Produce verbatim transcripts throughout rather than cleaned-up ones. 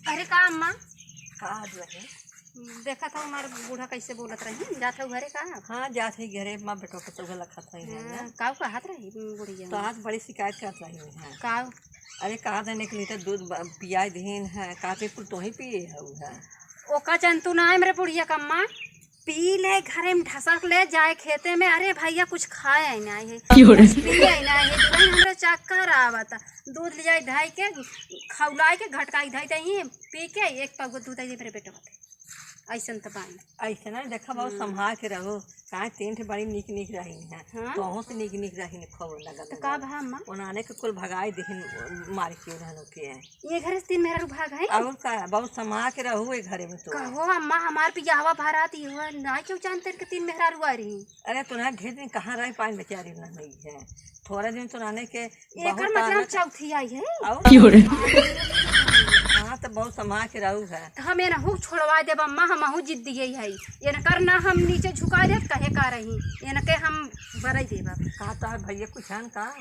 अरे का अम्मा? का आज लगे? देखत हौ हमार बूढ़ा कैसे बोलत रही, जात हौ घरे का? हाँ, जात है घरे, अम्मा बेटवा के चौगा लखत है यहाँ हाँ, ना। काऊ कहत रही बुढ़िया? तो आज बड़ी शिकायत करत रही है। काऊ? अरे कहा था एक लीटर दूध ब-, पियाई दीन है, काफी कुल तो ही पिए हौ है। ओका जंतु ना है मेरे बुढ़िया का अम्मा, पी ले घरे में ढसक ले जाए खेते में, अरे भैया कुछ खाए ही ना है, क्यों रे? कुछ पिए ही ना है, दुल्हन हमरे चक्कर आवता, दूध लियाई धाई के, खौलाई के, घटकाई धाई दही, पी के एक पगुआ दूध आई मेरे बेटवा के। ऐसन त बानी। ऐसे ना देखा बाबू, हम्म। संभाल के रहो, काहे तीन ठे बड़ी नीक नीक रही हैं, हाँ? तोहू से नीक नीक रही ने खबर लगा तो का लगा। भा अम्मा? उन्हाने के कुल भगाई दिहिन मार के उन्हानों के। ये घरे से तीन मेहरारू भाग हैं? और का, बहुत संभाल के रहू ए घरे में तो। कहो अम्मा, हमार पियावा भरात ये हुआ, ना क्यों जानते के तीन मेहरारू आ रही? अरे तो ना ढेर दिन कहाँ रह पाए बेचारी ना नहीं है, थोड़ा दिन तो रहने के एकर बहुत मतलब आनंद चौथी आई है? और? क्यों रे? हाँ तो बहुत संभाल के रहू है। तो हम एनहू छोड़वा देब अम्मा, हमहू जिद्दी है, इनकर ना हम नीचे झुका देब, कहे का रही, इनके हम बरई देब। कहा तो है भैया कुछ है न का?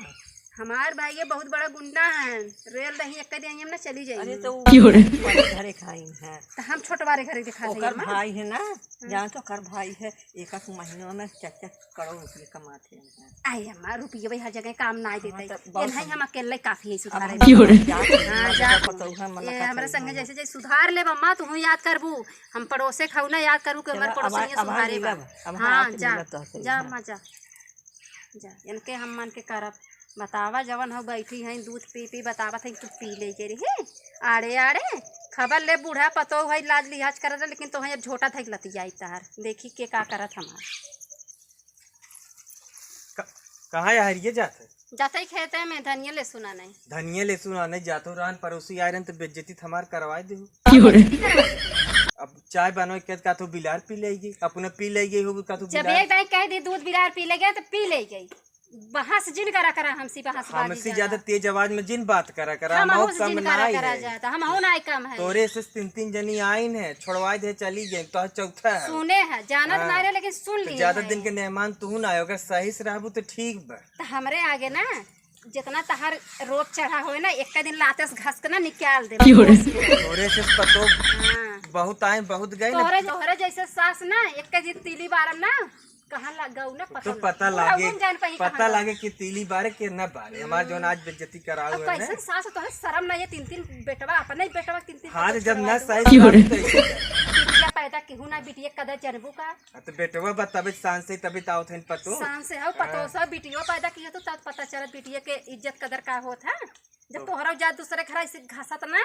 हमार भाई ये बहुत बड़ा गुंडा है, रेल रही एक दिन हम ना चली जाई। अरे तो क्यों रे? बड़े घरे खाई है। तो हम छोटवारे घरे के खा ओकर जाई, माँ। भाई है ना, हाँ। जान तो ओकर भाई है, एक आध महीनों में चार चार करोड़ रुपये कमाते हैं। आई अम्मा, रुपये भाई हर जगह काम ना हाँ, देते। तो ये बहुत नहीं, हम अकेले काफी है अब सुधारे। हम क्यों रे? जात हैं, हाँ, मतलब जा। पतोह है, मतलब ये का हमरा संगे करी? जैसे जैसे सुधार लेब अम्मा, तू याद करबू, हम पड़ोसे खाऊ ना याद करू कि चला, हमारे अब आ-, पड़ोसिया अब आ सुधारे बा। मिलब, अब हाँ, हाथ जा, मिलब तो सही जा है। अम्मा, जा। जा, इनके हम मन के करब। बतावा, जवन हो बैठी हैं, दूध पी पी बतावत हैं, तू पी ले के रही। आड़े आड़े, खबर ले, बूढ़ा पतोह है, लाज लिहाज करत है, लेकिन तोहे अब झोटा धइक लतियाई तहार। देखी के का करत हमार। क-, कहाँ या हरिये जात है? जाते ही खेते में धनिया ले सुना नहीं। धनिया ले सुना नहीं, जातो रहन पड़ोसी आए रहन तो बेइज्जती त हमार करवाए दे हो। क्यों रे? अब चाय बनवे के का तो बिलार पी लेगी, अपने पी लेगी हो का तो जब बिलार। एक दाई कह दी दूध बिलार पी लेगे तो पी लेगी। बहस जिन करा करा हमसे, बहस बाजी हमसे ज्यादा। ज्यादा तेज आवाज में जिन बात करा करा, हम हमहू से कम जिन करा नाई करा है। जाता, हमहू नाई कम है। तोरे से तीन तीन जनी आइन है, छोड़वाई दे चली गई, तो चौथा है। सुने है, जानत हाँ। ना रहे, लेकिन सुन तो लिए ज्यादा है। दिन के मेहमान तू ना आए, अगर सही से रहबू तो ठीक बा। तो हमरे आगे ना जितना तहार रोप चढ़ा होए ना, एक दिन लाते से घस के ना निकाल दे। क्यों रे? तोरे से पतो हाँ। बहुत आए, बहुत गए ना। तोहरे, तोहरे जैसे सास ना, एक दिन तीली बारम ना, कहाँ लग गऊ ना, पता तो नहीं। पता पूरा लागे, उन जान पाई पता कहाँ लागे गऊ। कि तीली बारे के ना बारे। हमार जौन हम्म। आज बेइज्जती करावे अब है ना। कैसन सास तोहरे शर्म नहीं है, तीन तीन बेटवा, अपने ही बेटवा तीन तीन हाँ, पतोह जब छोड़वा ना दू। सही क्यों रे? बात तो ऐसे कर। बिटिया पैदा केहू ना, बिटिया कदर जनबू का? हाँ, तो बेटवा बा तबे शान से तबे तो आवत हन पतो। शान से हौ पतो हाँ। सब बिटियो पैदा किए तो तब पता चलत बिटिया के इज्जत कदर का होत है। जब तो तोहरा जा दूसरे घर ऐसे घसत ना,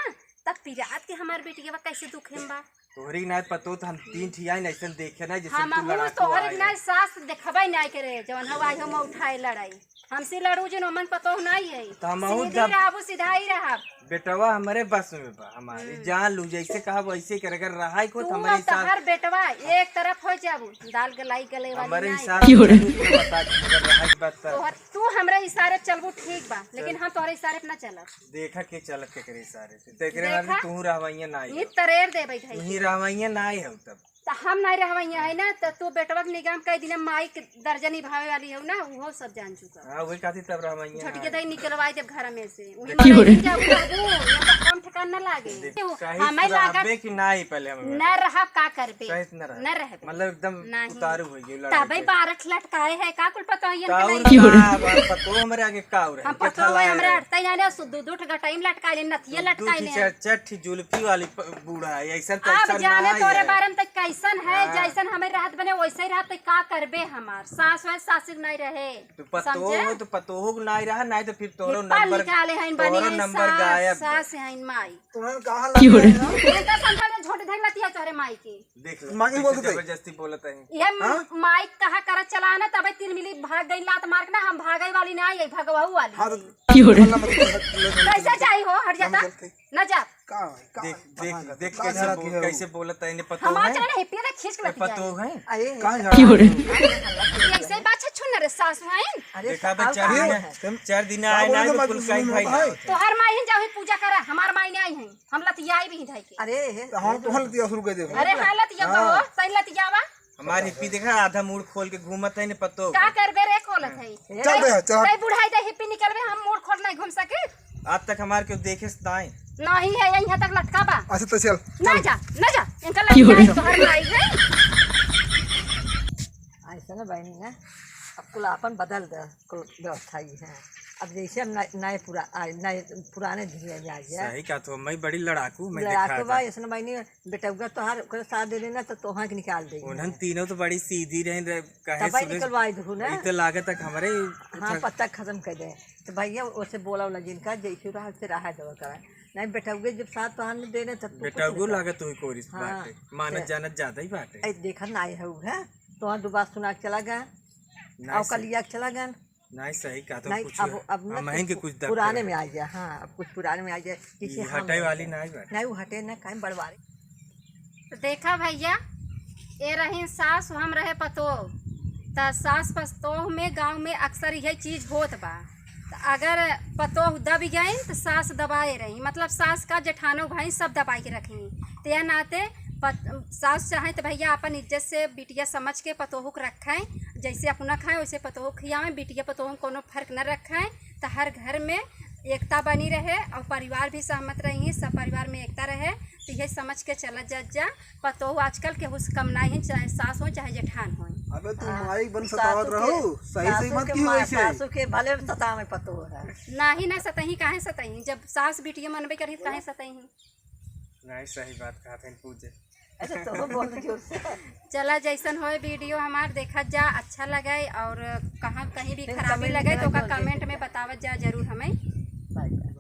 तब पिरात के हमार बिटिया कैसे दुखे में बा। तोहरी ना पतो तो हम तीन ठिया ऐसन देखे ना जैसे हम तू हूँ लड़ाकू तोहरे आए। ना सास देखबे ना करे, जवन हवा हो मैं उठाए लड़ाई। हमसे लड़ू जिन ओमन पतोह नाई है। तो हम सीधी जब रहबू, सिधाई रहब। बेटवा हमरे बस में बा, हमारी हम्म। जान लू, जैसे कहा वैसे कर, अगर रहाई को तो तू हमरे और साथ तोहर बेटवा एक तरफ हो जाबू, दाल गलाई गले वाली हमरे नाई। हिसाब से चलू, तो बता दे, अगर रहाई के बात कर। तोहर, तू हमरे इशारे चलबू ठीक बा, लेकिन चल। हम तोहरे इशारे पे ना चलब। देखा के चलत के करे इशारे से, तेकरे वाली देखा? तू रहवैया ना ये आई। तरेर दे बैठे। तू ही रहवैया ना आई हो तब। त हम नहीं रहवैया है ना, त तू बेटवा के निगाह में कई दिन माई के दर्जा निभावे वाली हो ना, उहो सब जान चुका। हाँ, वही खातिर तब रहवैया झटके नहीं। दही निकलवाई देब घर में से। वही देख, माई के जाबू रहबू, ये तो कम ठिकान न लागे। देख, सही हमें से लागत रहबे कि नहीं पहले हमें न बता। रहब का करबे? सही से न रह। न रहबे। मतलब एकदम नहीं। उतारू हो गई लड़ाई तबे पे। बारह लटकाए है, का कुल पता है तो इनके और नहीं? का, अब पतो हमरे आगे का हो रहा है? हम पतो है, हमरे अड़ता ही ना, सु-, दू, दू ठे गटाई में लटका ले, नथिया दू, दू लटका ले। चार, चार ठी जुल्फी वाली प-, बूढ़ा है, ऐसा तो अब ऐसा जाने ना तोरे है। बारे में तो कैसन है, हाँ। जैसन हमें रहत बने वैसे ही रहत, तो का करबे हमार? सास है, सासुर नहीं रहे। तो पतोह समझे? हो तो पतोह को नाई रहा, नाई तो फिर तोरो हिप्पा नंबर, निकाले हैं तोरो बनिया नंबर सास, गायब। सास हैं माई। तुम्हें कहाँ क्यों रे? लगे हैं? इनका संसार में झोंट धइल रहती है तोहरे माई के। देख ले, माई कैसे बोलत है? जबरदस्ती बोलत है। ये हाँ? माई कहा करत चला ना, तबे तीन मिली भाग गई लात मार के ना, हम भागे वाली ना आई, भगवाऊ वाली। हाँ, तो क्यों रे? मतलब, मतलब, कैसे जाई हो, हट जाता? मतलब, ना जा। का है? का देख, है? देख, कहाँ देख का कैसे झगड़ा बोल-, किया हो? कैसे बोलत है, इन्हें पतो हमार है? चला नहीं, पिया खींच के ए, लग जाए। पतो है? अरे, कहाँ झगड़ा क्यों रे? किया? ये सही बात है, छुन रे सासु हैं। अरे, देखा बे, और चार का दिन, है? चार दिन का आए बोले ना, तो तो कुल मजबूर काई नहीं भाई होता ना है। होते। तोहर माई हैं, जाओ ही पूजा करा, हमार माई नहीं आई हैं, हम लतियाई भी हैं धाई के। अरे, हे। तो हम तो लतिया शुरू कर दे। अरे, हाँ, लतिया हाँ। कहो, सही लतियावा। हमार हिप्पी देखा, आधा मूड़ खोल के घूमत है, ने पतो। का करबे रे, खोलत है? चल बे, चल। तई बुढ़ाई दे हिप्पी निकलबे, हम मूड़ खोल नहीं घूम सके। आज तक हमार केहू देखे से नाई। नहीं है, यहाँ तक लटका बा। तो चल, ना चल। जा, ना जा, इनका लड़का है, तोहर माई है। ऐसा ना बहिनी ना, अब कुल आपन बदल दे, कुल व्यवस्था ही है। अब जैसे हम नए, नए पुरा-, आ, नए पुराने दुनिया में आ गया। सही कहा तो, मैं बड़ी लड़ाकू, मैं लड़ाकू देखा बा, था। ऐसा ना बहिनी, बेटउआ तोहार ओकरे साथ दे देना तो तोहा के निकाल देगी। उन्हन तीनों तो बड़ी सीधी रही, रहे, कहे तब भाई सुने निकलवाई दू ना। ई तो लागत है कि हमरे हाँ, उठा पत्ता खत्म कर दे। तो भैया ओसे बोला वाला जिनका जैसे रहा, से रहा देवा करा। नहीं, बेटउए जब साथ तोहार में दे रहे, तब तू कुछ बेटउओ नहीं कर। लागत हुई कोरिस हाँ, बाटे, मानत ते जानत ज्यादा ही बाटे। ऐ देखा ना आए हऊ है, तोहार दो बात सुना के चला गया, ना और से कल लिया के चला गया। नहीं, सही कहा तो नहीं, कुछ अब, अब ना हम कुछ हैं कि कुछ दब पुराने है। में आ गया, हाँ, अब कुछ पुराने में आ गया, किसी ये हम हटाई नहीं वाली गया। नहीं बाटे। नहीं, वो हटे ना, काहे बड़वारी। तो देखा भैया, ए रही सास, हम रहे पतोह। त सास पतोह में गाँव में अक्सर यह चीज होत बा। त अगर पतोह दब गई त सास दबाए रही, मतलब सास का जेठानो भाई सब दबाए के रखी। त यह नाते पत-, सास चाहे त भैया अपन इज्जत से बिटिया समझ के पतोह के रखें, जैसे अपना खाएं वैसे पतोह खियावें, बिटिया पतोह में कोनो फर्क न रखें। त हर घर में एकता बनी रहे और परिवार भी सहमत रही, सब परिवार में एकता रहे। तो यह समझ के चला जा, जा पतोह आजकल केहू से कम नाहीं है, चाहे सास हो चाहे जेठान हो। अबे तू हाँ, माई बन सासू सतावत के, रहू, सही सही सासू मत के की माँ, वैसे। सासू के भले सतावे पतोह है। नाही ना सतही, काहे सतही? जब सास बिटिया मनबे करही तो काहे सतही? नहीं, सही बात कहा था पूजे। अच्छा, तो बोल दो जोर से। चला जैसन होए वीडियो हमार देखत जा, अच्छा लगे और कहाँ कहीं भी फिर खराबी comment लगे में तो ओका बोल दे। Comment में बतावत जा जरूर हमें।